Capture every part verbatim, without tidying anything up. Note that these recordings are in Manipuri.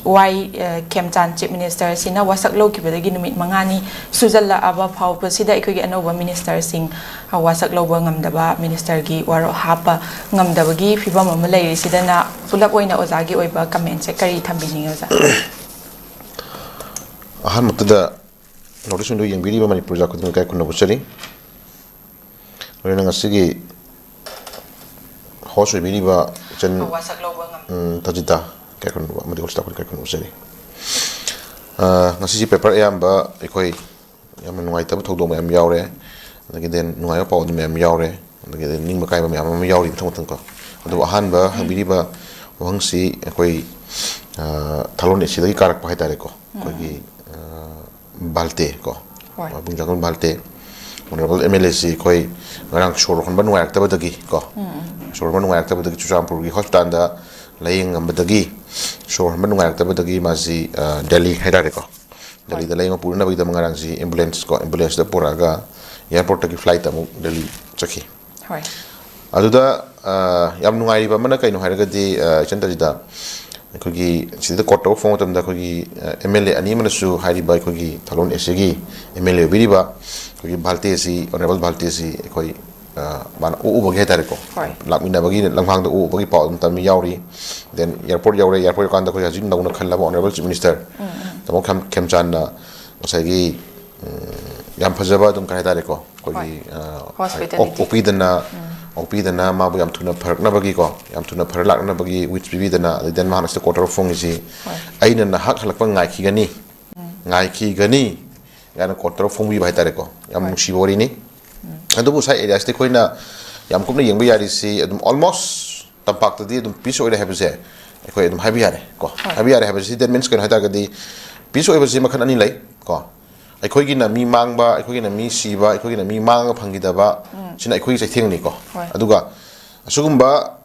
ꯋꯥꯏ ꯑ, ꯈꯦꯝꯆꯥꯟ ꯆꯤꯐ ꯃꯤꯅꯤꯁꯇꯔꯁꯤꯅ ꯋꯥꯁꯛ ꯂꯧꯈꯤꯕꯗꯒꯤ ꯅꯨꯃꯤꯠ ꯃꯉꯥꯅꯤ ꯁꯨꯖꯜꯂꯛꯑꯕ ꯐꯥꯎꯕꯁꯤꯗ ꯑꯩꯈꯣꯏꯒꯤ ꯑꯅꯧꯕ ꯃꯤꯅꯤꯁꯇꯔꯁꯤꯡ, ꯑ, ꯋꯥꯁꯛ ꯂꯧꯕ ꯉꯝꯗꯕ, ꯃꯤꯅꯤꯁꯇꯔꯒꯤ ꯋꯥꯔꯣꯞ ꯍꯥꯞꯄ ꯉꯝꯗꯕꯒꯤ ꯐꯤꯕꯝ ꯑꯃ ꯂꯩꯔꯤꯁꯤꯗꯅ ꯄꯨꯂꯞ ꯑꯣꯏꯅ ꯑꯣꯖꯥꯒꯤ ꯑꯣꯏꯕ ꯀꯃꯦꯟꯁꯦ ꯀꯔꯤ ꯊꯝꯕꯤꯅꯤꯡꯉꯤ, ꯑꯣꯖꯥ? ꯑꯍꯥꯟꯕꯗ ꯅꯣꯇꯤꯁꯁꯤꯡꯗꯨ ꯌꯦꯡꯕꯤꯔꯤꯕ ꯃꯅꯤꯄꯨꯔ ꯖꯥꯠ ꯈꯨꯗꯤꯡꯃꯛ ꯏꯀꯥꯏ ꯈꯨꯝꯅꯕ ꯎꯠꯆꯔꯤ꯫ ꯂꯣꯏꯅꯅ ꯉꯁꯤꯒꯤ ꯍꯣꯁ ꯑꯣꯏꯕꯤꯔꯤꯕ ꯏꯆꯟ, ꯋꯥꯁꯛ ꯂꯧꯕ ꯉꯝ- ꯎꯝ, ꯇꯖꯤꯇꯥ ꯏꯀꯥꯏ ꯈꯨꯝꯅꯕ ꯑꯃꯗꯤ ꯍꯣꯁꯇꯥꯐ ꯏꯀꯥꯏ ꯈꯨꯝꯅꯕ ꯎꯠꯆꯔꯤ꯫ ꯑ, ꯉꯁꯤꯁꯤ ꯄꯦꯄꯔ ꯑꯌꯥꯝꯕ ꯑꯩꯈꯣꯏ ꯌꯥꯝꯅ ꯅꯨꯡꯉꯥꯏꯇꯕ ꯊꯧꯗꯣꯛ ꯃꯌꯥꯝ ꯌꯥꯎꯔꯦ, ꯑꯗꯒꯤ then ꯅꯨꯡꯉꯥꯏꯕ ꯄꯥꯎ ꯑꯗꯨ ꯃꯌꯥꯝ ꯌꯥꯎꯔꯦ, ꯑꯗꯒꯤ then ꯅꯤꯡꯕ ꯀꯥꯏꯕ ꯃꯌꯥꯝ ꯑꯃ ꯌꯥꯎꯔꯤ ꯃꯊꯪ ꯃꯊꯪ ꯀꯣ꯫ ꯑꯗꯨꯕꯨ ꯑꯍꯥꯟꯕ ꯍꯪꯕꯤꯔꯤꯕ ꯋꯥꯍꯪꯁꯤ ꯑꯩꯈꯣꯏ, ꯑ, ꯊꯥꯂꯣꯟ ꯑꯦꯁꯤꯗꯒꯤ ꯀꯥꯔꯛꯄ ꯍꯥꯏꯇꯥꯔꯦꯀꯣ, ꯑꯩꯈꯣꯏꯒꯤ, ꯑ, ꯕꯥꯜꯇꯦ ꯀꯣ, ꯍꯣꯏ꯫ ꯕꯨꯡꯖꯥꯀꯨꯂꯨ Valte, honourable M L AC ꯑꯩꯈꯣꯏ ꯉꯔꯥꯡ ꯁꯣꯔ ꯍꯣꯟꯕ ꯅꯨꯡꯉꯥꯏꯔꯛꯇꯕꯗꯒꯤ ꯀꯣ, ꯁꯣꯔ ꯍꯣꯟꯕ ꯅꯨꯡꯉꯥꯏꯔꯛꯇꯕꯗꯒꯤ ꯆꯨꯔꯆꯥꯟꯄꯨꯔꯒꯤ ꯍꯣꯁꯄꯤꯇꯥꯜꯗ ꯂꯥꯌꯦꯡꯉꯝꯕꯗꯒꯤ ꯁꯣꯔ ꯍꯣꯟꯕ ꯅꯨꯡꯉꯥꯏꯔꯛꯇꯕꯗꯒꯤ ꯃꯥꯁꯤ, ꯑ, ꯗꯦꯜꯂꯤ ꯍꯥꯏꯇꯥꯔꯦꯀꯣ, ꯗꯦꯜꯂꯤꯗ ꯂꯥꯌꯦꯡꯕ ꯄꯨꯅꯕꯒꯤꯗꯃꯛ ꯉꯔꯥꯡꯁꯤ ꯑꯦꯝꯕꯨꯂꯦꯟꯁ ꯀꯣ, ꯑꯦꯝꯕꯨꯂꯦꯟꯁꯇ ꯄꯨꯔꯛꯑꯒ ꯑꯦꯌꯥꯔꯄꯣꯔꯠꯇꯒꯤ ꯐ꯭ꯂꯥꯏꯠꯇ ꯑꯃꯨꯛ ꯗꯦꯜꯂꯤ ꯆꯠꯈꯤ꯫ ꯍꯣꯏ꯫ ꯑꯗꯨꯗ, ꯑ, ꯌꯥꯝ ꯅꯨꯡꯉꯥꯏꯔꯤꯕ ꯑꯃꯅ ꯀꯩꯅꯣ ꯍꯥꯏꯔꯒꯗꯤ, ꯑ, ꯏꯆꯟ ꯇꯖꯤꯇꯥ, ꯑꯩꯈꯣꯏꯒꯤ ꯁꯤꯗ ꯀꯣꯔꯠ ꯇꯧꯕ ꯐꯥꯎꯕ ꯃꯇꯝꯗ ꯑꯩꯈꯣꯏꯒꯤ, ꯑ, ꯑꯦꯝ ꯑꯦꯜ ꯑꯦ ꯑꯅꯤ ꯑꯃꯅꯁꯨ ꯍꯥꯏꯔꯤꯕ ꯑꯩꯈꯣꯏꯒꯤ ꯊꯥꯂꯣꯟ ꯑꯦꯁꯤꯒꯤ ꯑꯦꯝ ꯑꯦꯜ ꯑꯦ ꯑꯣꯏꯕꯤꯔꯤꯕ ꯑꯩꯈꯣꯏꯒꯤ ꯕꯥꯜꯇꯦ ꯑꯁꯤ, ꯑꯣꯅꯔꯦꯕꯜ ꯕꯥꯜꯇꯦ ꯑꯁꯤ ꯑꯩꯈꯣꯏ, ꯑ, ꯃꯥꯅ ꯑꯣꯛꯎꯕꯒꯤ ꯍꯥꯏꯇꯥꯔꯦꯀꯣ, ꯍꯣꯏ꯫ ꯂꯥꯛꯃꯤꯟꯅꯕꯒꯤ ꯂꯝꯈꯥꯡꯗ ꯑꯣꯛꯎꯕꯒꯤ ꯄꯥꯎ ꯑꯗꯨꯝ ꯇꯝꯃꯤ ꯌꯥꯎꯔꯤ꯫ Then airport ꯌꯧꯔꯦ, airport ꯌꯧꯔꯀꯥꯟꯗ ꯑꯩꯈꯣꯏ ꯍꯧꯖꯤꯛ ꯅꯧꯅ ꯈꯜꯂꯕ ꯑꯣꯅꯔꯦꯕꯜ ꯆꯤꯐ ꯃꯤꯅꯤꯁꯇꯔ ꯇꯥꯃꯣ ꯈꯦꯝ-, ꯈꯦꯝꯆꯥꯟꯅ ꯉꯁꯥꯏꯒꯤ, ꯎꯝ, ꯌꯥꯝ ꯐꯖꯕ ꯑꯗꯨꯝ ꯀꯩ ꯍꯥꯏꯇꯥꯔꯦꯀꯣ, ꯑꯩꯈꯣꯏꯒꯤ, ꯍꯣꯏ꯫ ꯑ, ꯍꯣꯁꯄꯤꯇꯥꯂꯤꯇꯤ꯫ ꯑꯣꯛ-, ꯑꯣꯛꯄꯤꯗꯅ, ꯑꯣꯛꯄꯤꯗꯅ ꯃꯥꯕꯨ ꯌꯥꯝ ꯊꯨꯅ ꯐꯔꯛꯅꯕꯒꯤꯀꯣ, ꯌꯥꯝ ꯊꯨꯅ ꯐꯔ ꯂꯥꯛꯅꯕꯒꯤ wish ꯄꯤꯕꯤꯗꯅ, ꯑꯗꯩ then ꯃꯍꯥꯛꯅ ꯁꯤꯗ ꯀꯣꯔꯠ ꯇꯧꯔ ꯐꯣꯡꯉꯤꯁꯤ, ꯍꯣꯏ꯫ "ꯑꯩꯅ ꯅꯍꯥꯛ ꯍꯜꯂꯛꯄ ꯉꯥꯏꯈꯤꯒꯅꯤ, ꯉꯥꯏꯈꯤꯒꯅꯤ" ꯀꯥꯏꯅ ꯀꯣꯔꯠ ꯇꯧꯔ ꯐꯣꯡꯕꯤꯕ ꯍꯥꯏꯇꯥꯔꯦꯀꯣ꯫ ꯌꯥꯝ ꯍꯣꯏ꯫ ꯅꯨꯡꯁꯤꯕ ꯋꯥꯔꯤꯅꯤ꯫ ꯑꯗꯨꯕꯨ ꯁ꯭ꯋꯥꯏ areas ꯇ ꯑꯩꯈꯣꯏꯅ ꯌꯥꯝ ꯀꯨꯞꯅ ꯌꯦꯡꯕ ꯌꯥꯔꯤꯁꯤ ꯑꯗꯨꯝ almost ꯇꯝꯄꯥꯛꯇꯗꯤ ꯑꯗꯨꯝ peace ꯑꯣꯏꯔꯦ ꯍꯥꯏꯕꯁꯦ ꯑꯩꯈꯣꯏ ꯑꯗꯨꯝ ꯍꯥꯏꯕ ꯌꯥꯔꯦ ꯀꯣ꯫ ꯍꯣꯏ꯫ ꯍꯥꯏꯕ ꯌꯥꯔꯦ ꯍꯥꯏꯕꯁꯤ that means ꯀꯩꯅꯣ ꯍꯥꯏ ꯇꯥꯔꯒꯗꯤ peace ꯑꯣꯏꯕꯁꯤ ꯃꯈꯜ ꯑꯅꯤ ꯂꯩ ꯀꯣ꯫ ꯑꯩꯈꯣꯏꯒꯤꯅ ꯃꯤ ꯃꯥꯡꯕ, ꯑꯩꯈꯣꯏꯒꯤꯅ ꯃꯤ ꯁꯤꯕ, ꯑꯩꯈꯣꯏꯒꯤꯅ ꯃꯤ ꯃꯥꯡꯉꯒ ꯐꯪꯈꯤꯗꯕ, ꯁꯤꯅ ꯑꯩꯈꯣꯏꯒꯤ ꯆꯩꯊꯦꯡꯅꯤꯀꯣ꯫ ꯍꯣꯏ꯫ ꯑꯗꯨꯒ ꯑꯁꯤꯒꯨꯝꯕ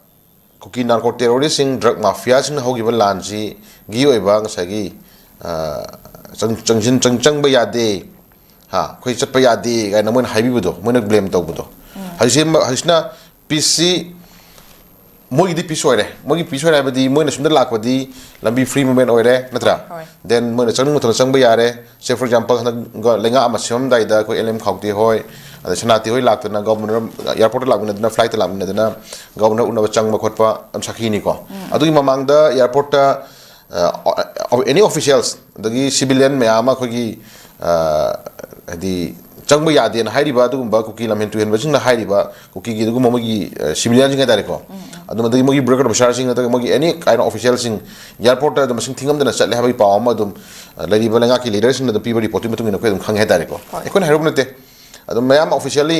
ꯀꯨꯀꯤ narco terrorist ꯁꯤꯡ, drug mafia ꯁꯤꯡꯅ ꯍꯧꯈꯤꯕ ꯂꯥꯟꯁꯤꯒꯤ ꯑꯣꯏꯕ ꯉꯁꯥꯏꯒꯤ, ꯑ, ꯆꯪ-, ꯆꯪꯁꯤꯟ-, ꯆꯪ-, ꯆꯪꯕ ꯌꯥꯗꯦ, ꯍꯥ, ꯑꯩꯈꯣꯏ ꯆꯠꯄ ꯌꯥꯗꯦ ꯀꯥꯏꯅ ꯃꯣꯏꯅ ꯍꯥꯏꯕꯤꯕꯗꯣ, ꯃꯣꯏꯅ blame ꯇꯧꯕꯗꯣ꯫ ꯍꯧꯖꯤꯛꯁꯦ ꯃ-, ꯍꯧꯖꯤꯛꯁꯤꯅ peace ꯁꯤ ꯃꯣꯏꯒꯤꯗꯤ ꯄꯤꯁ ꯑꯣꯏꯔꯦ꯫ ꯃꯣꯏꯒꯤ ꯄꯤꯁ ꯑꯣꯏꯔꯦ ꯍꯥꯏꯕꯗꯤ ꯃꯣꯏꯅ ꯁꯣꯝꯗ ꯂꯥꯛꯄꯗꯤ ꯂꯝꯕꯤ ꯐ꯭ꯔꯤ ꯃꯨꯚꯃꯦꯟ ꯑꯣꯏꯔꯦ, ꯅꯠꯇ꯭ꯔꯥ? ꯍꯣꯏ꯫ ꯗꯦꯟ ꯃꯣꯏꯅ ꯆꯪꯅꯤꯡꯕ ꯃꯇꯝꯗ ꯆꯪꯕ ꯌꯥꯔꯦ꯫ ꯁꯦ, ꯐꯣꯔ ꯑꯦꯛꯖꯥꯝꯄꯜ, ꯍꯟꯗꯛ ꯂꯩꯉꯥꯛ ꯑꯃ ꯁꯦꯝꯃꯝꯗꯥꯏꯗ ꯑꯩꯈꯣꯏ ꯑꯦꯜ ꯑꯦꯝ ꯈꯥꯎꯇꯦ ꯍꯣꯏ, ꯑꯗꯩ ꯁꯅꯥꯇꯤ ꯍꯣꯏ ꯂꯥꯛꯇꯅ ꯒꯚꯔꯅꯔ, ꯑꯦꯌꯥꯔꯄꯣꯔꯠꯇ ꯂꯥꯛꯃꯤꯟꯅꯗꯅ, ꯐ꯭ꯂꯥꯏꯠꯇ ꯂꯥꯛꯃꯤꯟꯅꯗꯅ ꯒꯚꯔꯅꯔ ꯎꯅꯕ ꯆꯪꯕ ꯈꯣꯠꯄ ꯌꯥꯝ ꯁꯥꯈꯤꯅꯤꯀꯣ꯫ ꯑꯗꯨꯒꯤ ꯃꯃꯥꯡꯗ ꯑꯦꯌꯥꯔꯄꯣꯔꯠꯇ ꯑꯦꯅꯤ ꯑꯣꯐꯤꯁꯤꯌꯦꯜꯁ ꯑꯗꯒꯤ ꯁꯤꯚꯤꯂꯤꯌꯟ ꯃꯌꯥꯝ ꯑꯃ ꯑꯩꯈꯣꯏꯒꯤ, ꯑ, ꯍꯥꯏꯗꯤ, ꯆꯪꯕ ꯌꯥꯗꯦꯅ ꯍꯥꯏꯔꯤꯕ ꯑꯗꯨꯒꯨꯝꯕ ꯀꯨꯀꯤ ꯂꯝꯍꯦꯟ ꯇꯨꯍꯦꯟꯕꯁꯤꯡꯅ ꯍꯥꯏꯔꯤꯕ ꯀꯨꯀꯤꯒꯤ ꯑꯗꯨꯒꯨꯝꯕ ꯃꯣꯏꯒꯤ, ꯑ, ꯁꯤꯚꯤꯂꯤꯌꯟꯁꯤꯡ ꯍꯥꯏꯇꯥꯔꯦꯀꯣ꯫ ꯑꯗꯨꯝ ꯑꯗꯒꯤ ꯃꯣꯏꯒꯤ ꯕ꯭ꯌꯨꯔꯣꯀ꯭ꯔꯦꯠ ꯑꯣꯐꯤꯁꯥꯔꯁꯤꯡ ꯅꯠꯇ꯭ꯔꯒ ꯃꯣꯏꯒꯤ ꯑꯦꯅꯤ ꯀꯥꯏꯟ ꯑꯣꯐꯤꯁꯤꯌꯦꯜꯁꯤꯡ ꯑꯦꯌꯥꯔꯄꯣꯔꯠꯇ ꯑꯗꯨꯝ ꯃꯁꯤꯡ ꯊꯤꯉꯝꯗꯅ ꯆꯠꯂꯦ ꯍꯥꯏꯕꯒꯤ ꯄꯥꯎ ꯑꯃ ꯑꯗꯨꯝ, ꯑ, ꯂꯩꯔꯤꯕ ꯂꯩꯉꯥꯛꯀꯤ ꯂꯤꯗꯔꯁꯤꯡꯅ ꯑꯗꯨꯝ ꯄꯤꯕ ꯔꯤꯄꯣꯔꯠꯇꯨꯒꯤ ꯃꯇꯨꯡ ꯏꯟꯅ ꯑꯩꯈꯣꯏ ꯑꯗꯨꯝ ꯈꯪꯉꯦ ꯍꯥꯏꯇꯥꯔꯦꯀꯣ꯫ ꯍꯣꯏ꯫ ꯑꯩꯈꯣꯏꯅ ꯍꯥꯏꯔꯨꯕ ꯅꯠꯇꯦ꯫ ꯑꯗꯨꯝ ꯃꯌꯥꯝ ꯑꯣꯐꯤꯁꯤꯌꯦꯜꯂꯤ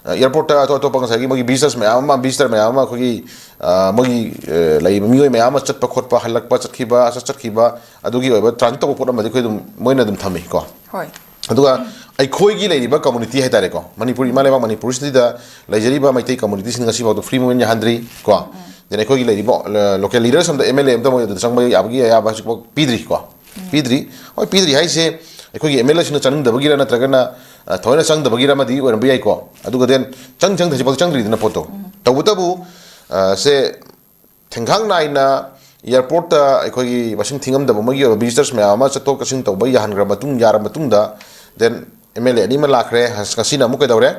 ꯑꯦꯌꯥꯔꯄꯣꯔꯠꯇ ꯑꯇꯣꯞ ꯑꯇꯣꯞꯄ ꯉꯁꯥꯏꯒꯤ ꯃꯣꯏꯒꯤ ꯚꯤꯖꯤꯇꯔꯁ ꯃꯌꯥꯝ ꯑꯃ, ꯚꯤꯖꯤꯇꯔ ꯃꯌꯥꯝ ꯑꯃ ꯑꯩꯈꯣꯏꯒꯤ, ꯑ, ꯃꯣꯏꯒꯤ, ꯑ, ꯂꯩꯔꯤꯕ ꯃꯤꯑꯣꯏ ꯃꯌꯥꯝ ꯑꯃ ꯆꯠꯄ ꯈꯣꯠꯄ, ꯍꯜꯂꯛꯄ, ꯆꯠꯈꯤꯕ, ꯆꯠ-, ꯆꯠꯈꯤꯕ, ꯑꯗꯨꯒꯤ ꯑꯣꯏꯕ ꯇ꯭ꯔꯥꯟꯖꯤꯠ ꯇꯧꯕ ꯄꯣꯠ ꯑꯃꯗꯤ ꯑꯩꯈꯣꯏ ꯑꯗꯨꯝ, ꯃꯣꯏꯅ ꯑꯗꯨꯝ ꯊꯝꯃꯤ ꯀꯣ꯫ ꯍꯣꯏ꯫ ꯑꯗꯨꯒ ꯑꯩꯈꯣꯏꯒꯤ ꯂꯩꯔꯤꯕ ꯀꯝꯃꯨꯅꯤꯇꯤ ꯍꯥꯏꯇꯥꯔꯦꯀꯣ, ꯃꯅꯤꯄꯨꯔ, ꯏꯃꯥ ꯂꯩꯕꯥꯛ ꯃꯅꯤꯄꯨꯔꯁꯤꯗ ꯂꯩꯖꯔꯤꯕ ꯃꯩꯇꯩ ꯀꯝꯃꯨꯅꯤꯇꯤꯁꯤꯡ ꯉꯁꯤꯐꯥꯎꯗ ꯐ꯭ꯔꯤ ꯃꯨꯚꯃꯦꯟ ꯌꯥꯍꯟꯗ꯭ꯔꯤ ꯀꯣ꯫ ꯗꯦꯟ ꯑꯩꯈꯣꯏꯒꯤ ꯂꯩꯔꯤꯕ, ꯑ, ꯂꯣꯀꯦꯜ ꯂꯤꯗꯔꯁ ꯑꯝꯇ ꯑꯦꯝ ꯑꯦꯜ ꯑꯦ ꯑꯝꯇ ꯃꯣꯏ ꯑꯗꯨꯗ ꯆꯪꯕ ꯌꯥꯕꯒꯤ ꯑꯌꯥꯕ ꯍꯧꯖꯤꯛꯐꯥꯎ ꯄꯤꯗ꯭ꯔꯤ ꯀꯣ꯫ ꯄꯤꯗ꯭ꯔꯤ꯫ ꯍꯣꯏ, ꯄꯤꯗ꯭ꯔꯤ ꯍꯥꯏꯁꯦ ꯑꯩꯈꯣꯏꯒꯤ ꯑꯦꯝ ꯑꯦꯜ ꯑꯦꯁꯤꯡꯅ ꯆꯪꯅꯤꯡꯗꯕꯒꯤꯔ ꯅꯠꯇ꯭ꯔꯒꯅ, ꯑ, ꯊꯑꯣꯏꯅ ꯆꯪꯗꯕꯒꯤꯔ ꯑꯃꯗꯤ ꯑꯣꯏꯔꯝꯕ ꯌꯥꯏꯀꯣ꯫ ꯑꯗꯨꯒ ꯗꯦꯟ ꯆꯪ ꯆꯪꯗ ꯍꯧꯖꯤꯛꯐꯥꯎꯗꯤ ꯆꯪꯗ꯭ꯔꯤꯗꯅ ꯄꯣꯠꯇꯣ꯫ ꯇꯧꯕꯇꯕꯨ, ꯑ, ꯁꯦ ꯊꯦꯡꯈꯥꯡ ꯅꯥꯏꯅ ꯑꯦꯌꯥꯔꯄꯣꯔꯠꯇ ꯑꯩꯈꯣꯏꯒꯤ ꯃꯁꯤꯡ ꯊꯤꯉꯝꯗꯕ ꯃꯣꯏꯒꯤ ꯑꯣꯏꯕ ꯚꯤꯖꯤꯇꯔꯁ ꯃꯌꯥꯝ ꯑꯃ ꯆꯠꯊꯣꯛ ꯆꯠꯁꯤꯟ ꯇꯧꯕ ꯌꯥꯍꯟꯈ꯭ꯔ ꯃꯇꯨꯡ, ꯌꯥꯔ ꯃꯇꯨꯡꯗ, ꯗꯦꯟ ꯑꯦꯝ ꯑꯦꯜ ꯑꯦ ꯑꯅꯤ ꯑꯃ ꯂꯥꯛꯈ꯭ꯔꯦ꯫ ꯉꯁꯤꯅ ꯑꯃꯨꯛ ꯀꯩꯗꯧꯔꯦ?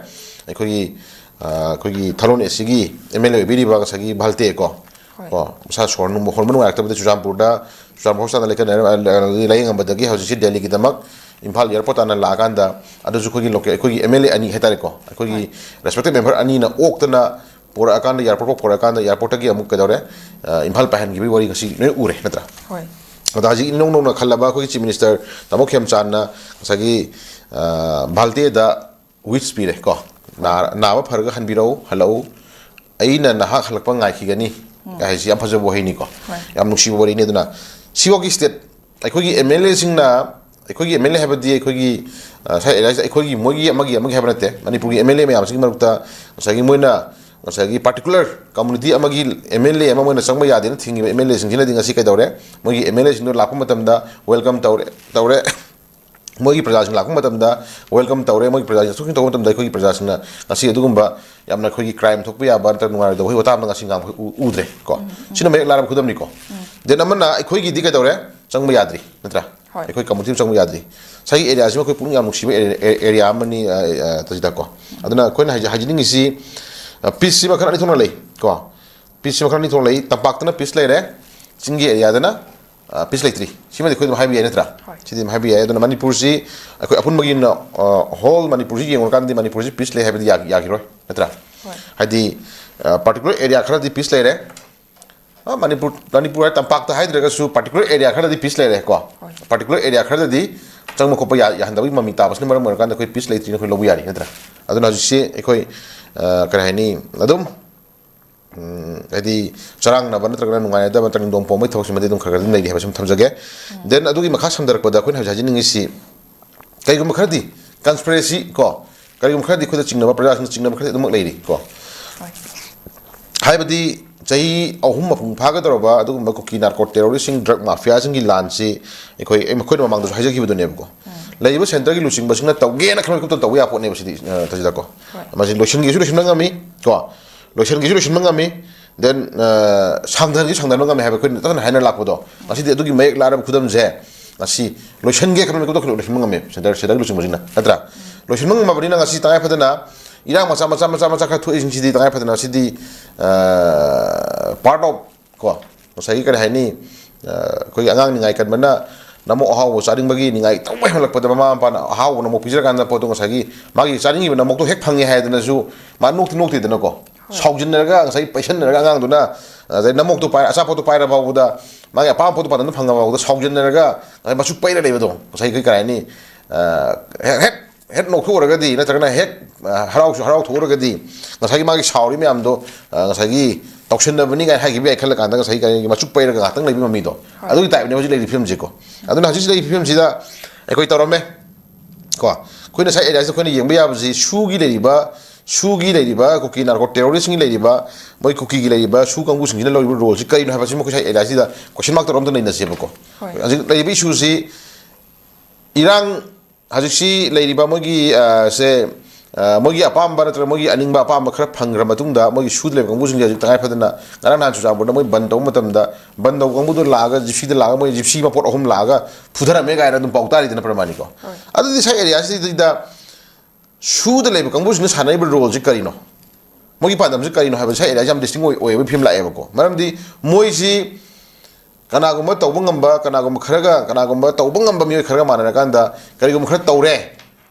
ꯑꯩꯈꯣꯏꯒꯤ, ꯑ, ꯑꯩꯈꯣꯏꯒꯤ ꯊꯥꯔꯣꯟ ꯑꯦꯁ ꯁꯤꯒꯤ ꯑꯦꯝ ꯑꯦꯜ ꯑꯦ ꯑꯣꯏꯕꯤꯔꯤꯕ ꯉꯁꯥꯏꯒꯤ ꯚꯥꯜꯇꯦ ꯀꯣ, ꯍꯣꯏ꯫ ꯀꯣ, ꯃꯁꯥ ꯁꯣꯔ ꯅꯨꯡ ꯍꯣꯟꯕ ꯅꯨꯡꯉꯥꯏꯔꯛꯇꯕꯗ ꯆꯨꯔꯆꯥꯟꯄꯨꯔꯗ, ꯆꯨꯔꯆꯥꯟꯄꯨꯔ ꯍꯣꯁꯄꯤꯇꯥꯜꯗ ꯂꯩꯈꯠꯅꯔ-, ꯂꯥꯏꯌꯦꯡꯉꯝꯕꯗꯒꯤ ꯍꯧꯖꯤꯛꯁꯤ ꯗꯦꯜꯂꯤꯒꯤꯗꯃꯛ ꯏꯝꯐꯥꯜ ꯑꯦꯌꯥꯔꯄꯣꯔꯠ ꯇꯥꯟꯅ ꯂꯥꯛꯑꯀꯥꯟꯗ, ꯑꯗꯨꯁꯨ ꯑꯩꯈꯣꯏꯒꯤ ꯂꯣꯀꯦ-, ꯑꯩꯈꯣꯏꯒꯤ ꯑꯦꯝ ꯑꯦꯜ ꯑꯦ ꯑꯅꯤ ꯍꯥꯏꯇꯥꯔꯦꯀꯣ, ꯑꯩꯈꯣꯏꯒꯤ ꯔꯦꯁꯄꯦꯛꯇꯤꯞ ꯃꯦꯝꯕꯔ ꯑꯅꯤꯅ ꯑꯣꯛꯇꯅ ꯄꯨꯔꯛꯑꯀꯥꯟꯗ, ꯑꯦꯌꯥꯔꯄꯣꯔꯠ ꯐꯥꯎ ꯄꯨꯔꯛꯑꯀꯥꯟꯗ, ꯑꯦꯌꯥꯔꯄꯣꯔꯠꯇꯒꯤ ꯑꯃꯨꯛ ꯀꯩꯗꯧꯔꯦ? ꯑ, ꯏꯝꯐꯥꯜ ꯄꯥꯏꯍꯟꯈꯤꯕꯒꯤ ꯋꯥꯔꯤ ꯉꯁꯤ ꯂꯣꯏ ꯎꯔꯦ, ꯅꯠꯇ꯭ꯔꯥ? ꯍꯣꯏ꯫ ꯑꯗꯣ ꯍꯧꯖꯤꯛ ꯏꯅꯧ ꯅꯧꯅ ꯈꯜꯂꯕ ꯑꯩꯈꯣꯏꯒꯤ ꯆꯤꯐ ꯃꯤꯅꯤꯁꯇꯔ ꯇꯥꯃꯣ ꯈꯦꯝꯆꯥꯟꯅ ꯉꯁꯥꯏꯒꯤ, ꯑ, ꯚꯥꯜꯇꯦꯗ ꯋꯤꯁ ꯄꯤꯔꯦ ꯀꯣ, "ꯅꯥ-, ꯅꯥꯕ ꯐꯔꯒ ꯍꯟꯕꯤꯔꯛꯎ, ꯍꯜꯂꯛꯎ, ꯑꯩꯅ ꯅꯍꯥꯛ ꯍꯜꯂꯛꯄ ꯉꯥꯏꯈꯤꯒꯅꯤ" ꯍꯥꯏꯁꯤ ꯌꯥꯝ ꯐꯖꯕ ꯋꯥꯍꯩꯅꯤꯀꯣ꯫ ꯍꯣꯏ꯫ ꯌꯥꯝ ꯅꯨꯡꯁꯤꯕ ꯋꯥꯔꯤꯅꯤ꯫ ꯑꯗꯨꯅ ꯁꯤꯐꯥꯎꯒꯤ ꯁ꯭ꯇꯦꯠ ꯑꯩꯈꯣꯏꯒꯤ ꯑꯦꯝ ꯑꯦꯜ ꯑꯦꯁꯤꯡꯅ, ꯑꯩꯈꯣꯏꯒꯤ ꯑꯦꯝ ꯑꯦꯜ ꯑꯦ ꯍꯥꯏꯕꯗꯤ ꯑꯩꯈꯣꯏꯒꯤ, ꯑ, ꯁꯥꯏ-, ꯑꯩꯈꯣꯏꯒꯤ ꯃꯣꯏꯒꯤ ꯑꯃꯒꯤ ꯑꯃꯒꯤ ꯍꯥꯏꯕ ꯅꯠꯇꯦ, ꯃꯅꯤꯄꯨꯔꯒꯤ ꯑꯦꯝ ꯑꯦꯜ ꯑꯦ ꯃꯌꯥꯝꯁꯤꯒꯤ ꯃꯔꯛꯇ ꯉꯁꯥꯏꯒꯤ ꯃꯣꯏꯅ ꯉꯁꯥꯏꯒꯤ ꯄꯥꯔꯇꯤꯀꯨꯂꯔ ꯀꯝꯃꯨꯅꯤꯇꯤ ꯑꯃꯒꯤ ꯑꯦꯝ ꯑꯦꯜ ꯑꯦ ꯑꯃ ꯃꯣꯏꯅ ꯆꯪꯕ ꯌꯥꯗꯦꯅ ꯊꯤꯡꯉꯤꯕ ꯑꯦꯝ ꯑꯦꯜ ꯑꯦꯁꯤꯡꯁꯤꯅꯗꯤ ꯉꯁꯤ ꯀꯩꯗꯧꯔꯦ? ꯃꯣꯏꯒꯤ ꯑꯦꯝ ꯑꯦꯜ ꯑꯦꯁꯤꯡꯗꯣ ꯂꯥꯛꯄ ꯃꯇꯝꯗ ꯋꯦꯜꯀꯝ ꯇꯧꯔꯦ, ꯇꯧꯔꯦ꯫ ꯃꯣꯏꯒꯤ ꯄ꯭ꯔꯖꯥꯁꯤꯡ ꯂꯥꯛꯄ ꯃꯇꯝꯗ welcome ꯇꯧꯔꯦ, ꯃꯣꯏꯒꯤ ꯄ꯭ꯔꯖꯥꯁꯤꯡ ꯑꯁꯨꯛ ꯇꯧꯕ ꯃꯇꯝꯗ ꯑꯩꯈꯣꯏꯒꯤ ꯄ꯭ꯔꯖꯥꯁꯤꯡꯅ ꯉꯁꯤ ꯑꯗꯨꯒꯨꯝꯕ ꯌꯥꯝꯅ ꯑꯩꯈꯣꯏꯒꯤ crime ꯊꯣꯛꯄ ꯌꯥꯕ ꯅꯠꯇ꯭ꯔꯒ ꯅꯨꯡꯉꯥꯏꯔꯣꯏꯗꯕ ꯋꯥꯍꯩ ꯋꯥꯇꯥ ꯑꯃ ꯉꯁꯤ ꯉꯥꯡꯕ ꯎ-, ꯎꯗ꯭ꯔꯦ ꯀꯣ꯫ ꯁꯤꯅ ꯃꯌꯦꯛ ꯂꯥꯔꯕ ꯈꯨꯗꯝꯅꯤꯀꯣ꯫ Then ꯑꯃꯅ ꯑꯩꯈꯣꯏꯒꯤꯗꯤ ꯀꯩꯗꯧꯔꯦ? ꯆꯪꯕ ꯌꯥꯗ꯭ꯔꯤ, ꯅꯠꯇ꯭ꯔꯥ? ꯍꯣꯏ꯫ ꯑꯩꯈꯣꯏ community ꯑꯃ ꯆꯪꯕ ꯌꯥꯗ꯭ꯔꯤ꯫ ꯉꯁꯥꯏꯒꯤ area ꯁꯤꯃ ꯑꯩꯈꯣꯏ ꯄꯨꯛꯅꯤꯡ ꯌꯥꯝ ꯅꯨꯡꯁꯤꯕ area, area, area ꯑꯃꯅꯤ, ꯑ, ꯑ, ꯇꯁꯤꯗꯀꯣ꯫ ꯑꯗꯨꯅ ꯑꯩꯈꯣꯏꯅ ꯍꯥꯏꯖ-, ꯍꯥꯏꯖꯅꯤꯡꯉꯤꯁꯤ, ꯑ, peace ꯁꯤ ꯃꯈꯜ ꯑꯅꯤ ꯊꯣꯛꯅ ꯂꯩ ꯀꯣ꯫ Peace ꯁꯤ ꯃꯈꯜ ꯑꯅꯤ ꯊꯣꯛꯅ ꯂꯩ꯫ ꯇꯝꯄꯥꯛꯇꯅ peace ꯂꯩꯔꯦ, ꯆꯤꯡꯒꯤ area ꯗꯅ, ꯑ, peace ꯂꯩꯇ꯭ꯔꯤ꯫ ꯁꯤꯃꯗꯤ ꯑꯩꯈꯣꯏ ꯑꯗꯨꯝ ꯍꯥꯏꯕ ꯌꯥꯏ, ꯅꯠꯇ꯭ꯔꯥ? ꯍꯣꯏ꯫ ꯁꯤꯗꯤ ꯑꯗꯨꯝ ꯍꯥꯏꯕ ꯌꯥꯏ꯫ ꯑꯗꯨꯅ ꯃꯅꯤꯄꯨꯔꯁꯤ ꯑꯩꯈꯣꯏ ꯑꯄꯨꯟꯕꯒꯤ ꯑꯣꯏꯅ, ꯑ, whole ꯃꯅꯤꯄꯨꯔꯁꯤ ꯌꯦꯡꯉꯨꯔꯀꯥꯟꯗꯗꯤ ꯃꯅꯤꯄꯨꯔꯁꯤ peace ꯂꯩ ꯍꯥꯏꯕꯗꯤ ꯌꯥ-, ꯌꯥꯈꯤꯔꯣꯏ, ꯅꯠꯇ꯭ꯔꯥ? ꯍꯣꯏ꯫ ꯍꯥꯏꯗꯤ, ꯑ, particular area ꯈꯔꯗꯤ peace ꯂꯩꯔꯦ꯫ ꯑ, ꯃꯅꯤꯄꯨꯔ, ꯃꯅꯤꯄꯨꯔ ꯍꯥꯏ ꯇꯝꯄꯥꯛꯇ ꯍꯥꯏꯗ꯭ꯔꯒꯁꯨ particular area ꯈꯔꯗꯤ peace ꯂꯩꯔꯦ ꯀꯣ꯫ ꯍꯣꯏ꯫ Particular area ꯈꯔꯗꯗꯤ ꯆꯪꯕ ꯈꯣꯠꯄ ꯌꯥ-, ꯌꯥꯍꯟꯗꯕꯒꯤ ꯃꯃꯤ ꯇꯥꯕꯁꯤꯅ ꯃꯔꯝ ꯑꯣꯏꯔꯀꯥꯟꯗ ꯑꯩꯈꯣꯏ peace ꯂꯩꯇ꯭ꯔꯤꯅ ꯑꯩꯈꯣꯏ ꯂꯧꯕ ꯌꯥꯔꯤ, ꯅꯠꯇ꯭ꯔꯥ? ꯑꯗꯨꯅ ꯍꯧꯖꯤꯛꯁꯤ ꯑꯩꯈꯣꯏ, ꯑ, ꯀꯔꯤ ꯍꯥꯏꯅꯤ, ꯑꯗꯨꯝ, ꯎꯝ, ꯍꯥꯏꯗꯤ ꯆꯔꯥꯡꯅꯕ ꯅꯠꯇ꯭ꯔꯒꯅ ꯅꯨꯡꯉꯥꯏꯅꯗꯕ ꯅꯠꯇ꯭ꯔꯒ ꯅꯤꯡꯗꯣꯡ ꯄꯣꯝꯕꯒꯤ ꯊꯕꯛꯁꯤꯃꯗꯤ ꯑꯗꯨꯝ ꯈꯔ ꯈꯔ ꯑꯗꯨꯝ ꯂꯩꯔꯤ ꯍꯥꯏꯕꯁꯤ ꯑꯃ ꯊꯝꯖꯒꯦ꯫ Then ꯑꯗꯨꯒꯤ ꯃꯈꯥ ꯁꯝꯊꯔꯛꯄꯗ ꯑꯩꯈꯣꯏꯅ ꯍꯧꯖꯤꯛ ꯍꯥꯏꯖꯅꯤꯡꯉꯤꯁꯤ ꯀꯔꯤꯒꯨꯝꯕ ꯈꯔꯗꯤ conspiracy ꯀꯣ, ꯀꯔꯤꯒꯨꯝꯕ ꯈꯔꯗꯤ ꯑꯩꯈꯣꯏꯗ ꯆꯤꯡꯅꯕ, ꯄ꯭ꯔꯖꯥꯁꯤꯡꯅ ꯆꯤꯡꯅꯕ ꯈꯔꯗꯤ ꯑꯗꯨꯃꯛ ꯂꯩꯔꯤ ꯀꯣ꯫ ꯍꯣꯏ꯫ ꯍꯥꯏꯕꯗꯤ ꯆꯍꯤ ꯑꯍꯨꯝ ꯃꯄꯨꯡ ꯐꯥꯒꯗꯧꯔꯕ ꯑꯗꯨꯒꯨꯝꯕ ꯀꯨꯀꯤ narco terrorist ꯁꯤꯡ, drug mafia ꯁꯤꯡꯒꯤ ꯂꯥꯟꯁꯤ ꯑꯩꯈꯣꯏ, ꯑꯩ ꯃꯈꯣꯏꯅ ꯃꯃꯥꯡꯗꯁꯨ ꯍꯥꯏꯖꯈꯤꯕꯗꯨꯅꯦꯕꯀꯣ꯫ ꯂꯩꯔꯤꯕ centre ꯒꯤ ꯂꯨꯆꯤꯡꯕꯁꯤꯡꯅ ꯇꯧꯒꯦꯅ ꯈꯟꯕ ꯃꯤꯀꯨꯞꯇ ꯇꯧꯕ ꯌꯥꯄꯣꯠꯅꯦꯕ ꯁꯤꯗꯤ, ꯑ, ꯇꯁꯤꯗꯀꯣ꯫ ꯍꯣꯏ꯫ ꯃꯁꯤ ꯂꯣꯏꯁꯤꯟꯒꯦꯁꯨ ꯂꯣꯏꯁꯤꯟꯕ ꯉꯝꯃꯤ ꯀꯣ, ꯂꯣꯏꯁꯤꯟꯒꯦꯁꯨ ꯂꯣꯏꯁꯤꯟꯕ ꯉꯝꯃꯤ, then, ꯑ, ꯁꯥꯡꯊꯍꯟꯒꯦꯁꯨ ꯁꯥꯡꯊꯍꯟꯕ ꯉꯝꯃꯤ ꯍꯥꯏꯕ ꯑꯩꯈꯣꯏꯅ ꯇꯠꯅ ꯍꯥꯏꯅ ꯂꯥꯛꯄꯗꯣ꯫ ꯉꯁꯤꯗꯤ ꯑꯗꯨꯒꯤ ꯃꯌꯦꯛ ꯂꯥꯔꯕ ꯈꯨꯗꯝꯁꯦ, ꯉꯁꯤ ꯂꯣꯏꯁꯤꯟꯒꯦ ꯈꯟꯕ ꯃꯤꯀꯨꯞꯇ ꯑꯩꯈꯣꯏ ꯂꯣꯏꯁꯤꯟꯕ ꯉꯝꯃꯦ, centre, centre ꯒꯤ ꯂꯨꯆꯤꯡꯕꯁꯤꯡꯅ, ꯅꯠꯇ꯭ꯔꯥ? ꯂꯣꯏꯁꯤꯟꯕ ꯉꯝꯃꯕꯅꯤꯅ ꯉꯁꯤ ꯇꯉꯥꯏ ꯐꯗꯅ ꯏꯔꯥꯡ ꯃꯆꯥ, ꯃꯆꯥ, ꯃꯆꯥ, ꯃꯆꯥ ꯈꯔ ꯊꯣꯛꯏꯁꯤꯡꯁꯤꯗꯤ ꯇꯉꯥꯏ ꯐꯗꯅ ꯁꯤꯗꯤ, ꯑ, part of ꯀꯣ, ꯉꯁꯥꯏꯒꯤ ꯀꯔꯤ ꯍꯥꯏꯅꯤ, ꯑ, ꯑꯩꯈꯣꯏꯒꯤ ꯑꯉꯥꯡ ꯅꯤꯡꯉꯥꯏ ꯀꯟꯕꯅ ꯅꯃꯣꯛ ꯑꯍꯥꯎꯕ ꯆꯥꯅꯤꯡꯕꯒꯤ ꯅꯤꯡꯉꯥꯏ ꯇꯧꯕ ꯍꯦꯟꯃꯜꯂꯛꯄꯗ ꯃꯃꯥ ꯃꯄꯥꯅ ꯑꯍꯥꯎꯕ ꯅꯃꯣꯛ ꯄꯤꯖꯔꯀꯥꯟꯗ ꯄꯣꯠꯇꯣ ꯉꯁꯥꯏꯒꯤ ꯃꯥꯒꯤ ꯆꯥꯅꯤꯡꯉꯤꯕ ꯅꯃꯣꯛꯇꯣ ꯍꯦꯛ ꯐꯪꯉꯦ ꯍꯥꯏꯗꯅꯁꯨ ꯃꯥ ꯅꯣꯛꯇꯤ ꯅꯣꯛꯇꯦꯗꯅꯀꯣ꯫ ꯍꯣꯏ꯫ ꯁꯥꯎꯖꯤꯟꯅꯔꯒ ꯉꯁꯥꯏ ꯄꯩꯁꯟꯅꯔꯒ ꯑꯉꯥꯡꯗꯨꯅ, ꯑꯗꯩ ꯅꯃꯣꯛꯇꯣ ꯄꯥꯏ-, ꯑꯆꯥꯄꯣꯠꯇꯣ ꯄꯥꯏꯔ ꯐꯥꯎꯕꯗ ꯃꯥꯒꯤ ꯑꯄꯥꯝꯕ ꯄꯣꯠꯇꯣ ꯄꯥꯟꯗꯝꯗ ꯐꯪꯉ ꯐꯥꯎꯕꯗ ꯁꯥꯎꯖꯤꯟꯅꯔꯒ ꯉꯁꯥꯏ ꯃꯆꯨ ꯄꯩꯔ ꯂꯩꯕꯗꯣ ꯉꯁꯥꯏ ꯑꯩꯈꯣꯏ ꯀꯔꯤ ꯍꯥꯏꯅꯤ, ꯑ, ꯍꯦꯛ, ꯍꯦꯛ ꯍꯦꯛ ꯅꯣꯛꯊꯣꯛꯎꯔꯒꯗꯤ ꯅꯠꯇ꯭ꯔꯒꯅ ꯍꯦꯛ, ꯑ, ꯍꯔꯥꯎꯁꯨ ꯍꯔꯥꯎꯊꯣꯛꯎꯔꯒꯗꯤ ꯉꯁꯥꯏꯒꯤ ꯃꯥꯒꯤ ꯁꯥꯎꯔꯤ ꯃꯌꯥꯝꯗꯣ, ꯑ, ꯉꯁꯥꯏꯒꯤ ꯇꯧꯁꯤꯟꯅꯕꯅꯤ ꯀꯥꯏꯅ ꯍꯥꯏꯈꯤꯕ ꯌꯥꯏ ꯈꯜꯂ ꯀꯥꯟꯗ ꯉꯁꯥꯏꯒꯤ ꯀꯔꯤꯒꯤ ꯃꯆꯨ ꯄꯩꯔꯒ ꯉꯥꯛꯇꯪ ꯂꯩꯕ ꯃꯃꯤꯗꯣ꯫ ꯍꯣꯏ꯫ ꯑꯗꯨꯒꯤ type ꯅꯦ ꯍꯧꯖꯤꯛ ꯂꯩꯔꯤꯕ ꯐꯤꯕꯝꯁꯦꯀꯣ꯫ ꯑꯗꯨꯅ ꯍꯧꯖꯤꯛ ꯂꯩꯔꯤꯕ ꯐꯤꯕꯝꯁꯤꯗ ꯑꯩꯈꯣꯏ ꯇꯧꯔꯝꯃꯦ꯫ ꯀꯣ, ꯑꯩꯈꯣꯏꯅ ꯉꯁꯥꯏ area ꯁꯤꯗ ꯑꯩꯈꯣꯏꯅ ꯌꯦꯡꯕ ꯌꯥꯕꯁꯤ ꯁꯨꯒꯤ ꯂꯩꯔꯤꯕ, ꯁꯨꯒꯤ ꯂꯩꯔꯤꯕ ꯀꯨꯀꯤ narco terrorist ꯁꯤꯡꯒꯤ ꯂꯩꯔꯤꯕ, ꯃꯣꯏ ꯀꯨꯀꯤꯒꯤ ꯂꯩꯔꯤꯕ ꯁꯨ ꯀꯥꯡꯕꯨꯁꯤꯡꯁꯤꯅ ꯂꯧꯔꯤꯕ role ꯁꯤ ꯀꯔꯤꯅꯣ ꯍꯥꯏꯕꯁꯤ ꯑꯩꯈꯣꯏ ꯉꯁꯥꯏ area ꯁꯤꯗ question mark ꯇꯧꯔ ꯑꯝꯇ ꯅꯩꯅꯁꯦꯕꯀꯣ꯫ ꯍꯣꯏ꯫ ꯍꯧꯖꯤꯛ ꯂꯩꯔꯤꯕ issue ꯁꯤ ꯏꯔꯥꯡ ꯍꯧꯖꯤꯛꯁꯤ ꯂꯩꯔꯤꯕ ꯃꯣꯏꯒꯤ, ꯑ, ꯁꯦ, ꯑ, ꯃꯣꯏꯒꯤ ꯑꯄꯥꯝꯕ ꯅꯠꯇ꯭ꯔꯒ ꯃꯣꯏꯒꯤ ꯑꯅꯤꯡꯕ ꯑꯄꯥꯝꯕ ꯈꯔ ꯐꯪꯈ꯭ꯔ ꯃꯇꯨꯡꯗ, ꯃꯣꯏꯒꯤ ꯁꯨꯗ ꯂꯩꯕ ꯀꯥꯡꯕꯨꯁꯤꯡꯁꯦ ꯍꯧꯖꯤꯛ ꯇꯉꯥꯏ ꯐꯗꯅ, ꯉꯔꯥꯡ ꯅꯍꯥꯟ ꯆꯨꯔꯆꯥꯟꯄꯨꯔꯗ ꯃꯣꯏ ꯕꯟ ꯇꯧꯕ ꯃꯇꯝꯗ, ꯕꯟ ꯇꯧꯕ ꯀꯥꯡꯕꯨꯗꯣ ꯂꯥꯛꯑꯒ, ꯖꯤꯞꯁꯤꯗ ꯂꯥꯛꯑꯒ, ꯃꯣꯏ ꯖꯤꯞꯁꯤ ꯃꯄꯣꯠ ꯑꯍꯨꯝ ꯂꯥꯛꯑꯒ ꯐꯨꯊꯔꯝꯃꯦ ꯀꯥꯏꯅ ꯑꯗꯨꯝ ꯄꯥꯎ ꯇꯥꯔꯤꯗꯅ, ꯄ꯭ꯔꯃꯥꯅꯤꯀꯣ꯫ ꯑꯗꯨꯗꯤ ꯁꯥꯏ ꯑꯦꯔꯤꯌꯥꯁꯤꯗ ꯁꯨꯗ ꯂꯩꯕ ꯀꯥꯡꯕꯨꯁꯤꯡꯅ ꯁꯥꯟꯅꯔꯤꯕ ꯔꯣꯜꯁꯤ ꯀꯔꯤꯅꯣ? ꯃꯣꯏꯒꯤ ꯄꯥꯟꯗꯝꯁꯤ ꯀꯔꯤꯅꯣ ꯍꯥꯏꯕꯁꯤ ꯁꯥꯏ ꯑꯦꯔꯤꯌꯥꯁꯤ ꯌꯥꯝ ꯗꯤꯁꯇꯤꯡ ꯑꯣꯏ-, ꯑꯣꯏꯕ ꯐꯤꯕꯝ ꯂꯥꯛꯑꯦꯕꯀꯣ꯫ ꯃꯔꯝꯗꯤ ꯃꯣꯏꯁꯤ ꯀꯅꯥꯒꯨꯝꯕ ꯇꯧꯕ ꯉꯝꯕ, ꯀꯅꯥꯒꯨꯝꯕ ꯈꯔꯒ, ꯀꯅꯥꯒꯨꯝꯕ ꯇꯧꯕ ꯉꯝꯕ ꯃꯤꯑꯣꯏ ꯈꯔꯒ ꯃꯥꯟꯅꯔꯀꯥꯟꯗ, ꯀꯔꯤꯒꯨꯝꯕ ꯈꯔ ꯇꯧꯔꯦ,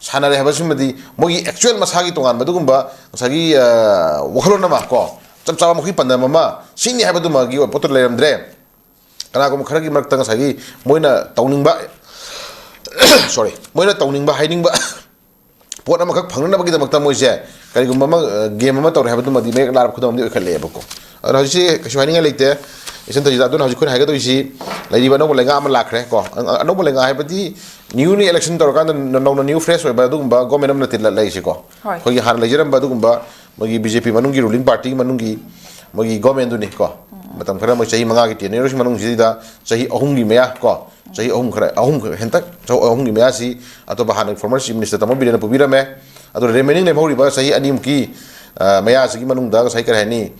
ꯁꯥꯟꯅꯔꯦ ꯍꯥꯏꯕꯁꯤꯃꯗꯤ ꯃꯣꯏꯒꯤ ꯑꯦꯛꯆꯨꯋꯦꯜ ꯃꯁꯥꯒꯤ ꯇꯣꯉꯥꯟꯕ ꯑꯗꯨꯒꯨꯝꯕ ꯉꯁꯥꯏꯒꯤ, ꯑ, ꯋꯥꯈꯜꯂꯣꯟ ꯑꯃ ꯀꯣ, ꯆꯞ ꯆꯥꯕ ꯃꯈꯣꯏꯒꯤ ꯄꯥꯟꯗꯝ ꯑꯃ ꯁꯤꯅꯤ ꯍꯥꯏꯕꯗꯨꯃꯒꯤ ꯑꯣꯏꯕ ꯄꯣꯠꯇꯨ ꯂꯩꯔꯝꯗ꯭ꯔꯦ꯫ ꯀꯅꯥꯒꯨꯝꯕ ꯈꯔꯒꯤ ꯃꯔꯛꯇ ꯉꯁꯥꯏꯒꯤ ꯃꯣꯏꯅ ꯇꯧꯅꯤꯡꯕ, sorry, ꯃꯣꯏꯅ ꯇꯧꯅꯤꯡꯕ, ꯍꯥꯏꯅꯤꯡꯕ ꯄꯣꯠ ꯑꯃꯈꯛ ꯐꯪꯅꯅꯕꯒꯤꯗꯃꯛꯇ ꯃꯣꯏꯁꯦ ꯀꯔꯤꯒꯨꯝꯕ ꯑꯃ, ꯑ, ꯒꯦꯝ ꯑꯃ ꯇꯧꯔꯦ ꯍꯥꯏꯕꯗꯨꯃꯗꯤ ꯃꯌꯦꯛ ꯂꯥꯔꯕ ꯈꯨꯗꯝ ꯑꯃꯗꯤ ꯑꯣꯏꯈꯠꯂꯛꯑꯦꯕꯀꯣ꯫ ꯑꯗꯨꯅ ꯍꯧꯖꯤꯛꯁꯦ ꯀꯩꯁꯨ ꯍꯥꯏꯅꯤꯡꯉꯥꯏ ꯂꯩꯇꯦ, ꯏꯆꯟ ꯊꯣꯏꯖꯤꯗ꯫ ꯑꯗꯨꯅ ꯍꯧꯖꯤꯛ ꯑꯩꯈꯣꯏꯅ ꯍꯥꯏꯒꯗꯧꯔꯤꯁꯤ, ꯂꯩꯔꯤꯕ ꯑꯅꯧꯕ ꯂꯩꯉꯥꯛ ꯑꯃ ꯂꯥꯛꯈ꯭ꯔꯦ ꯀꯣ꯫ ꯑ-, ꯑꯅꯧꯕ ꯂꯩꯉꯥꯛ ꯍꯥꯏꯕꯗꯤ ꯅ꯭ꯌꯨꯂꯤ ꯏꯂꯦꯛꯁꯟ ꯇꯧꯔꯀꯥꯟꯗ ꯅ-, ꯅꯧꯅ ꯅ꯭ꯌꯨ ꯐ꯭ꯔꯦꯁ ꯑꯣꯏꯕ ꯑꯗꯨꯒꯨꯝꯕ ꯒꯣꯔꯃꯦꯟ ꯑꯃ ꯅꯠꯇꯦ ꯂ-, ꯂꯩꯔꯤꯁꯤꯀꯣ꯫ ꯍꯣꯏ꯫ ꯑꯩꯈꯣꯏꯒꯤ ꯍꯥꯟꯅ ꯂꯩꯖꯔꯝꯕ ꯑꯗꯨꯒꯨꯝꯕ ꯃꯣꯏꯒꯤ ꯕꯤ ꯖꯦ ꯄꯤ ꯃꯅꯨꯡꯒꯤ ꯔꯨꯂꯤꯡ ꯄꯥꯔꯇꯤꯒꯤ ꯃꯅꯨꯡꯒꯤ ꯃꯣꯏꯒꯤ ꯒꯣꯔꯃꯦꯟꯗꯨꯅꯤꯀꯣ꯫ ꯃꯇꯝ ꯈꯔ ꯃꯣꯏ ꯆꯍꯤ ꯃꯉꯥꯒꯤ ꯇꯦꯅ꯭ꯌꯨꯔꯁꯤ ꯃꯅꯨꯡꯁꯤꯗꯩꯗ ꯆꯍꯤ ꯑꯍꯨꯝꯒꯤ ꯃꯌꯥ ꯀꯣ, ꯆꯍꯤ ꯑꯍꯨꯝ ꯈꯔ, ꯑꯍꯨꯝ ꯈꯔ ꯍꯦꯟꯇꯛ, ꯆꯍꯤ ꯑꯍꯨꯝꯒꯤ ꯃꯌꯥꯁꯤ ꯑꯇꯣꯞꯄ ꯍꯥꯟꯅꯒꯤ ꯐꯣꯔꯃꯔ ꯆꯤꯐ ꯃꯤꯅꯤꯁꯇꯔ ꯇꯥꯃꯣ ꯕꯤꯔꯦꯟꯅ ꯄꯨꯕꯤꯔꯝꯃꯦ꯫ ꯑꯗꯨ ꯔꯤꯃꯦꯅꯤꯡ ꯂꯦꯝꯍꯧꯔꯤꯕ ꯆꯍꯤ ꯑꯅꯤꯃꯨꯛꯀꯤ, ꯑ, ꯃꯌꯥꯁꯤꯒꯤ ꯃꯅꯨꯡꯗ ꯉꯁꯥꯏ ꯀꯔꯤ ꯍꯥꯏꯅꯤ,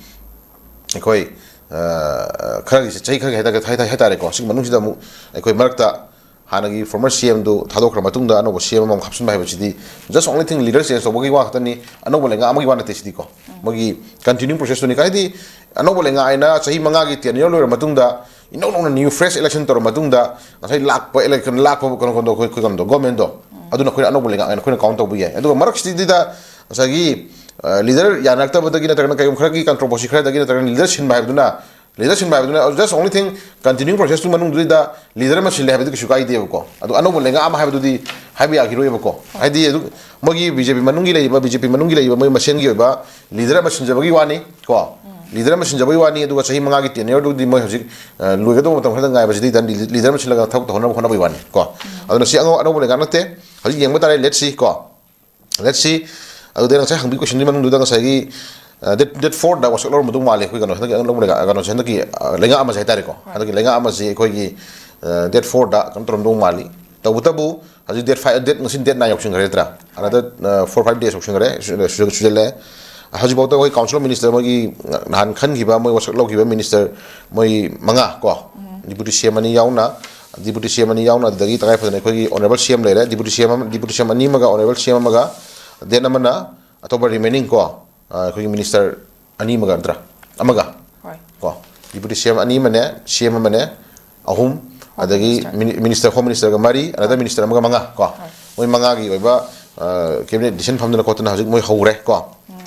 ꯑꯩꯈꯣꯏ, ꯑ, ꯈꯔꯒꯤ ꯆꯍꯤ ꯈꯔꯒꯤ ꯍꯥꯏꯇꯥꯔꯦ, ꯍꯥꯏ-, ꯍꯥꯏꯇꯥꯔꯦꯀꯣ, ꯁꯤꯒꯤ ꯃꯅꯨꯡꯁꯤꯗ ꯑꯃꯨꯛ ꯑꯩꯈꯣꯏ ꯃꯔꯛꯇ ꯍꯥꯟꯅꯒꯤ ꯐꯣꯔꯃꯔ ꯁꯤ ꯑꯦꯝꯗꯨ ꯊꯥꯗꯣꯛꯈ꯭ꯔ ꯃꯇꯨꯡꯗ ꯑꯅꯧꯕ ꯁꯤ ꯑꯦꯝ ꯑꯃꯃꯨꯛ ꯍꯥꯞꯆꯤꯟꯕ ꯍꯥꯏꯕꯁꯤꯗꯤ just only thing leader change ꯇꯧꯕꯒꯤ ꯋꯥ ꯈꯛꯇꯅꯤ, ꯑꯅꯧꯕ ꯂꯩꯉꯥꯛ ꯑꯃꯒꯤ ꯋꯥ ꯅꯠꯇꯦ ꯁꯤꯗꯤꯀꯣ꯫ ꯃꯣꯏꯒꯤ continuing processꯇꯨꯅꯤ꯫ ꯍꯥꯏꯗꯤ ꯑꯅꯧꯕ ꯂꯩꯉꯥꯛ ꯍꯥꯏꯅ ꯆꯍꯤ ꯃꯉꯥꯒꯤ tenure ꯂꯣꯏꯔ ꯃꯇꯨꯡꯗ ꯏꯅꯧ ꯅꯧꯅ new fresh election ꯇꯧꯔ ꯃꯇꯨꯡꯗ ꯉꯁꯥꯏ ꯂꯥꯛꯄ election, ꯂꯥꯛꯄ ꯀꯩꯅꯣ, ꯀꯩꯅꯣ, ꯑꯩꯈꯣꯏ ꯀꯩꯅꯣꯗꯣ, ꯒꯣꯔꯃꯦꯟꯗꯣ, ꯑꯗꯨꯅ ꯑꯩꯈꯣꯏꯅ ꯑꯅꯧꯕ ꯂꯩꯉꯥꯛ ꯍꯥꯏꯅ ꯑꯩꯈꯣꯏꯅ count ꯇꯧꯕ ꯌꯥꯏ꯫ ꯑꯗꯨꯒ ꯃꯔꯛꯁꯤꯗꯩꯗ ꯉꯁꯥꯏꯒꯤ, ꯑ, ꯂꯤꯗꯔ ꯌꯥꯅꯔꯛꯇꯕꯗꯒꯤ ꯅꯠꯇ꯭ꯔꯒꯅ ꯀꯩꯒꯨꯝꯕ ꯈꯔꯒꯤ controversy ꯈꯔꯗꯒꯤ ꯅꯠꯇ꯭ꯔꯒꯅ ꯂꯤꯗꯔ ꯁꯤꯟꯕ ꯍꯥꯏꯕꯗꯨꯅ, ꯂꯤꯗꯔ ꯁꯤꯟꯕ ꯍꯥꯏꯕꯗꯨꯅ just only thing continuing processꯇꯨ ꯃꯅꯨꯡꯗꯨꯗ ꯂꯤꯗꯔ ꯑꯃ ꯁꯤꯜꯂꯦ ꯍꯥꯏꯕꯗꯤ ꯀꯩꯁꯨ ꯀꯥꯏꯗꯦꯕꯀꯣ꯫ ꯑꯗꯣ ꯑꯅꯧꯕ ꯂꯩꯉꯥꯛ ꯑꯃ ꯍꯥꯏꯕꯗꯨꯗꯤ ꯍꯥꯏꯕ ꯌꯥꯈꯤꯔꯣꯏꯕꯀꯣ꯫ ꯍꯥꯏꯗꯤ ꯑꯗꯨ ꯃꯣꯏꯒꯤ ꯕꯤ ꯖꯦ ꯄꯤ ꯃꯅꯨꯡꯒꯤ ꯂꯩꯔꯤꯕ, ꯕꯤ ꯖꯦ ꯄꯤ ꯃꯅꯨꯡꯒꯤ ꯂꯩꯔꯤꯕ ꯃꯣꯏ ꯃꯁꯦꯟꯒꯤ ꯑꯣꯏꯕ ꯂꯤꯗꯔ ꯑꯃ ꯁꯤꯟꯖꯕꯒꯤ ꯋꯥꯅꯤ ꯀꯣ꯫ ꯂꯤꯗꯔ ꯑꯃ ꯁꯤꯟꯖꯕꯒꯤ ꯋꯥꯅꯤ, ꯑꯗꯨꯒ ꯆꯍꯤ ꯃꯉꯥꯒꯤ tenureꯗꯨꯗꯤ ꯃꯣꯏ ꯍꯧꯖꯤꯛ, ꯑ, ꯂꯣꯏꯒꯗꯧꯕ ꯃꯇꯝ ꯈꯔꯗ ꯉꯥꯏꯕꯁꯤꯗꯤ ꯗꯟ ꯂꯤ-, ꯂꯤꯗꯔ ꯑꯃ ꯁꯤꯜꯂꯒ ꯊꯕꯛ ꯇꯧꯍꯟꯅꯕ ꯍꯣꯠꯅꯕꯒꯤ ꯋꯥꯅꯤ ꯀꯣ꯫ ꯑꯗꯨꯅ ꯁꯤ ꯑꯉꯧ-, ꯑꯅꯧꯕ ꯂꯩꯉꯥꯛ ꯅꯠꯇꯦ꯫ ꯍꯧꯖꯤꯛ ꯌꯦꯡꯕ ꯇꯥꯔꯦ, let's see ꯀꯣ꯫ Let's see꯫ ꯑꯗꯨꯗ ꯉꯁꯥꯏ ꯍꯪꯕꯤ questionꯗꯨꯒꯤ ꯃꯅꯨꯡꯗꯨꯗ ꯉꯁꯥꯏꯒꯤ, ꯑ, date, date fourꯗ ꯋꯥꯁꯛ ꯂꯧꯔꯝꯕꯗꯧ ꯃꯥꯜꯂꯤ ꯑꯩꯈꯣꯏ ꯀꯩꯅꯣ, ꯍꯟꯗꯛꯀꯤ ꯑꯅꯧꯕ ꯂꯩꯉꯥꯛ, ꯀꯩꯅꯣꯁꯦ, ꯍꯟꯗꯛꯀꯤ, ꯑ, ꯂꯩꯉꯥꯛ ꯑꯃꯁꯦ ꯍꯥꯏꯇꯥꯔꯦꯀꯣ꯫ ꯍꯣꯏ꯫ ꯍꯟꯗꯛꯀꯤ ꯂꯩꯉꯥꯛ ꯑꯃꯁꯤ ꯑꯩꯈꯣꯏꯒꯤ, ꯑ, date fourꯗ ꯀꯩꯅꯣ ꯇꯧꯔꯝꯗꯧ ꯃꯥꯜꯂꯤ꯫ ꯇꯧꯕꯇꯕꯨ ꯍꯧꯖꯤꯛ date five, date, ꯉꯁꯤ date nine ꯌꯧꯁꯤꯟꯈ꯭ꯔꯦ ꯅꯠꯇ꯭ꯔꯥ? Another, uh, four five days ꯌꯧꯁꯤꯟꯈ꯭ꯔꯦ, ꯁꯨ-, ꯁꯨ-, ꯁꯨꯖꯜꯂꯦ꯫ ꯍꯧꯖꯤꯛꯐꯥꯎꯗ ꯑꯩꯈꯣꯏ council of minister ꯃꯣꯏꯒꯤ ꯅꯍꯥꯟ ꯈꯟꯈꯤꯕ, ꯃꯣꯏ ꯋꯥꯁꯛ ꯂꯧꯈꯤꯕ minister ꯃꯣꯏ ꯃꯉꯥ ꯀꯣ, deputy C M ꯑꯅꯤ ꯌꯥꯎꯅ, deputy C M ꯑꯅꯤ ꯌꯥꯎꯅ, ꯑꯗꯨꯗꯒꯤ ꯇꯉꯥꯏ ꯐꯗꯅ ꯑꯩꯈꯣꯏꯒꯤ honourable C M ꯂꯩꯔꯦ, deputy C M ꯑꯃ, deputy C M ꯑꯅꯤ ꯑꯃꯒ honourable C M ꯑꯃꯒ, then ꯑꯃꯅ ꯑꯇꯣꯞꯄ remaining ꯀꯣ, ꯑ, ꯑꯩꯈꯣꯏꯒꯤ minister ꯑꯅꯤ ꯑꯃꯒ ꯅꯠꯇ꯭ꯔꯥ? ꯑꯃꯒ ꯍꯣꯏ꯫ ꯀꯣ, deputy C M ꯑꯅꯤ ꯑꯃꯅꯦ, C M ꯑꯃꯅꯦ, ꯑꯍꯨꯝ, Home ꯑꯗꯒꯤ Minister꯫ ꯃꯤꯅꯤ-, minister, home ministerꯒ ꯃꯔꯤ, another ꯍꯣꯏ꯫ Minister ꯑꯃꯒ ꯃꯉꯥ ꯀꯣ꯫ ꯍꯣꯏ꯫ ꯃꯣꯏ ꯃꯉꯥꯒꯤ ꯑꯣꯏꯕ, ꯑ, cabinet decision ꯐꯝꯗꯅ ꯈꯣꯠꯇꯅ ꯍꯧꯖꯤꯛ ꯃꯣꯏ ꯍꯧꯔꯦ ꯀꯣ꯫ ꯎꯝ꯫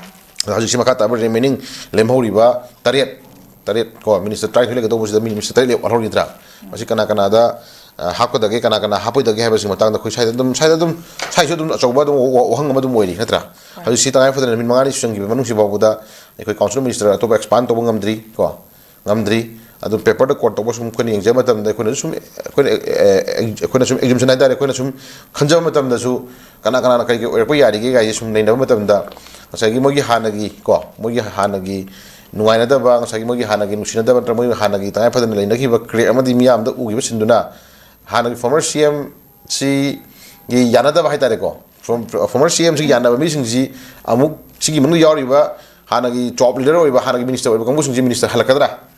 ꯑꯗꯣ ꯍꯧꯖꯤꯛꯁꯤ ꯃꯈꯥ ꯇꯥꯕ remaining ꯂꯦꯝꯍꯧꯔꯤꯕ ꯇꯔꯦꯠ, ꯇꯔꯦꯠ ꯀꯣ, minister ꯇꯔꯥꯅꯤꯊꯣꯏ ꯂꯩꯒꯗꯧꯕꯁꯤꯗ ꯃꯤ minister ꯇꯔꯦꯠ ꯂꯦꯝꯍꯧꯔꯤꯗ꯭ꯔꯥ? ꯎꯝ꯫ ꯃꯁꯤ ꯀꯅꯥ ꯀꯅꯥꯗ, ꯑ, ꯍꯥꯞꯀꯗꯒꯦ, ꯀꯅꯥ ꯀꯅꯥ ꯍꯥꯞꯄꯣꯏꯗꯒꯦ ꯍꯥꯏꯕꯁꯤꯒꯤ ꯃꯇꯥꯡꯗ ꯑꯩꯈꯣꯏ ꯁ꯭ꯋꯥꯏꯗ ꯑꯗꯨꯝ, ꯁ꯭ꯋꯥꯏꯗ ꯑꯗꯨꯝ, ꯁ꯭ꯋꯥꯏꯁꯨ ꯑꯗꯨꯝ ꯑꯆꯧꯕ ꯑꯗꯨꯝ ꯋꯥ-, ꯋꯥꯍꯪ ꯑꯃ ꯑꯗꯨꯝ ꯑꯣꯏꯔꯤ ꯅꯠꯇ꯭ꯔꯥ? ꯍꯣꯏ꯫ ꯍꯧꯖꯤꯛꯁꯤ ꯇꯉꯥꯏ ꯐꯗꯅ ꯅꯨꯃꯤꯠ ꯃꯉꯥꯅꯤ ꯆꯪꯈꯤꯕ ꯃꯅꯨꯡꯁꯤ ꯐꯥꯎꯕꯗ ꯑꯩꯈꯣꯏ council minister ꯑꯇꯣꯞꯄ expand ꯇꯧꯕ ꯉꯝꯗ꯭ꯔꯤ ꯀꯣ, ꯉꯝꯗ꯭ꯔꯤ꯫ ꯑꯗꯨ paperꯗ court ꯇꯧꯕ ꯁꯨꯝ ꯑꯩꯈꯣꯏꯅ ꯌꯦꯡꯖꯕ ꯃꯇꯝꯗ ꯑꯩꯈꯣꯏꯅꯁꯨ ꯁꯨꯝ, ꯑꯩꯈꯣꯏꯅ, ꯑꯦ, ꯑꯦ, ꯑꯩꯈꯣꯏꯅ ꯁꯨꯝ assumption ꯍꯥꯏꯇꯥꯔꯦ, ꯑꯩꯈꯣꯏꯅ ꯁꯨꯝ ꯈꯟꯖꯕ ꯃꯇꯝꯗꯁꯨ ꯀꯅꯥ ꯀꯅꯥꯅ ꯀꯔꯤ ꯀꯔꯤ ꯑꯣꯏꯔꯛꯄ ꯌꯥꯔꯤꯒꯦ ꯀꯥꯏꯁꯦ ꯁꯨꯝ ꯅꯩꯅꯕ ꯃꯇꯝꯗ ꯉꯁꯥꯏꯒꯤ ꯃꯣꯏꯒꯤ ꯍꯥꯟꯅꯒꯤ ꯀꯣ, ꯃꯣꯏꯒꯤ ꯍꯥꯟꯅꯒꯤ ꯅꯨꯡꯉꯥꯏꯅꯗꯕ, ꯉꯁꯥꯏꯒꯤ ꯃꯣꯏꯒꯤ ꯍꯥꯟꯅꯒꯤ ꯅꯨꯡꯁꯤꯅꯗꯕ ꯅꯠꯇ꯭ꯔꯒ ꯃꯣꯏꯒꯤ ꯍꯥꯟꯅꯒꯤ ꯇꯉꯥꯏ ꯐꯗꯅ ꯂꯩꯅꯈꯤꯕ crack ꯑꯃꯗꯤ ꯃꯤꯌꯥꯝꯗ ꯎꯈꯤꯕ ꯁꯤꯟꯗꯨꯅ ꯍꯥꯟꯅꯒꯤ former C M ꯁꯤꯒꯤ ꯌꯥꯅꯗꯕ ꯍꯥꯏꯇꯥꯔꯦꯀꯣ, from-, former C M ꯁꯤꯒꯤ ꯌꯥꯅꯕ ꯃꯤꯁꯤꯡꯁꯤ ꯑꯃꯨꯛ ꯁꯤꯒꯤ ꯃꯅꯨꯡꯗ ꯌꯥꯎꯔꯤꯕ ꯍꯥꯟꯅꯒꯤ top leader ꯑꯣꯏꯕ, ꯍꯥꯟꯅꯒꯤ minister ꯑꯣꯏꯕ ꯀꯥꯡꯕꯨꯁꯤꯡꯁꯤ minister ꯍꯜꯂꯛꯀꯗ꯭ꯔꯥ?